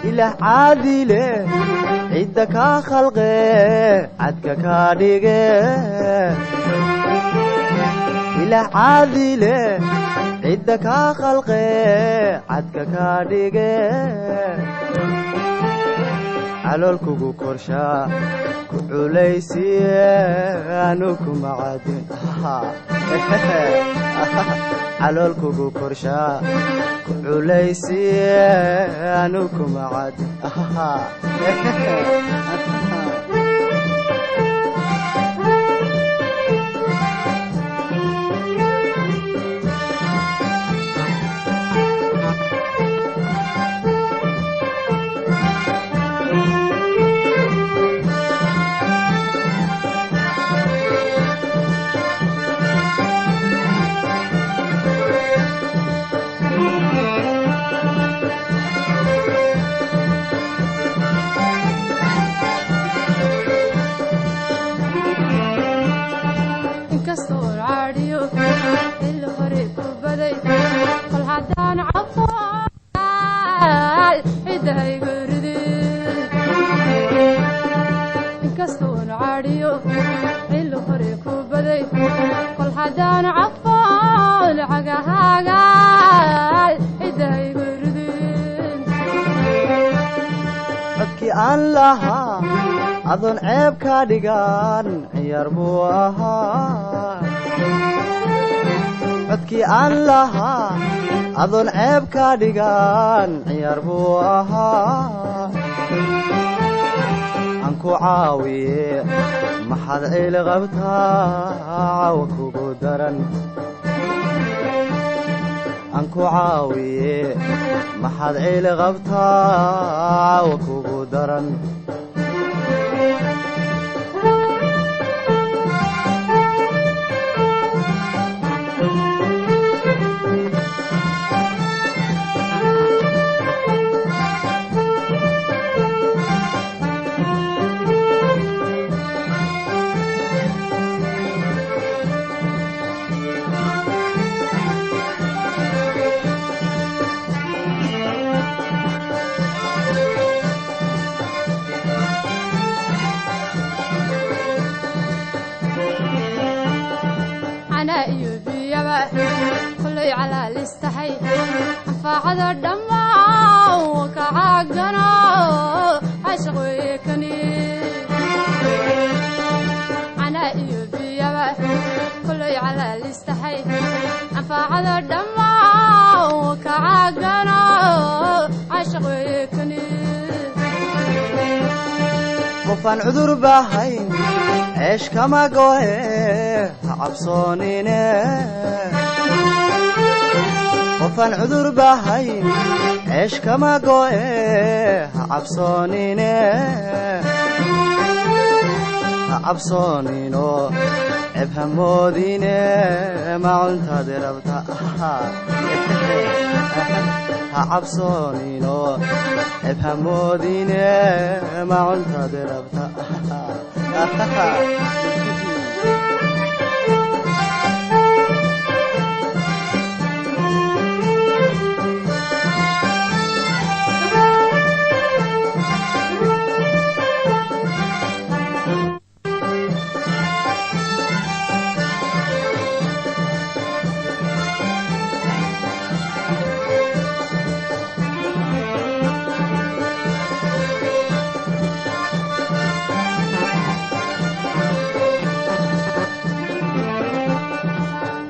Ilaah caadile, cidda kaa khalqe, cadka kaa dhige. Ilaah caadile, cidda kaa khalqe, cadka kaa dhige. Calool kugu korshaa ku culaysiye, anu kuma caadin. Calool kugu korshaa ku culaysiye, anu kuma caadin. Inkastoo caadhiyo xilli hore ku baday, kol haddaan cafaay ciddahaygu ridin. Inkastoon caadhiyo xilli hore ku baday, kol haddaan cafoon cagahaaga ciddahaygu ridin. Codkii aan lahaa adoon ceeb ka dhigan, ciyaar buu ahaa. Codkii aan lahaa adoon ceeb ka dhigan, ciyaar buu ahaa. Aan ku caawiye, maxaad ciil qabtaa? Cawa kugu daran. Aan ku caawiye, maxaad ciil qabtaa? Cawa kugu daran. Canaa iyo biyaba kullay calaalistahay, anfaacada dhammaan ka caagano caashaq weeye kani. Canaa iyo biyaba kullay calaalistahay, anfaacada dhammaan ka caagano caashaq weeye kani. Qofaan cudur bahayn ceesh kama go'e, ha cabsoonine. Qofaan cudur bahayn ceesh kama go'e, ha cabsoonine. Ha cabsoonino, ceeb hamoodine. Ma cuntaadi rabta? Ha cabsoonino, ceeb hamoodine. Ma cuntaadi rabta?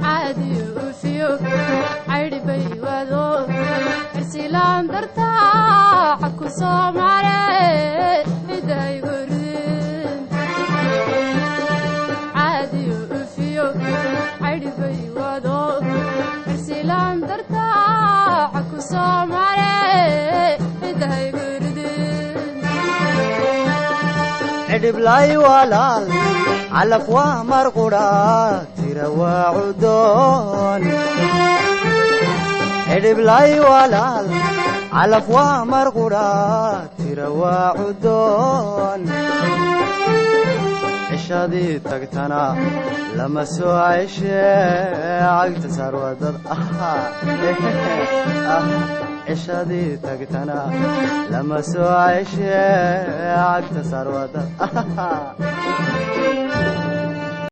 Caadiyo uufiyo caydhi bay wado cirsilaan dartaa xabku soo mare cidaygu ridin. Caadiyo uufiyo caydhi bay wado cirsilaan dartaa xabku soo mare cidaygu ridin. Cidhiblay walaal, calaf waa mar qudha, tira waa cudoon. Cidhiblay walaal, calaf waa mar qudha, tira waa cudoon. Cishadii tagtana lama soo ceshe, cagta saar wadad. Cishadii tagtana lama soo ceshe, cagta saar wadad.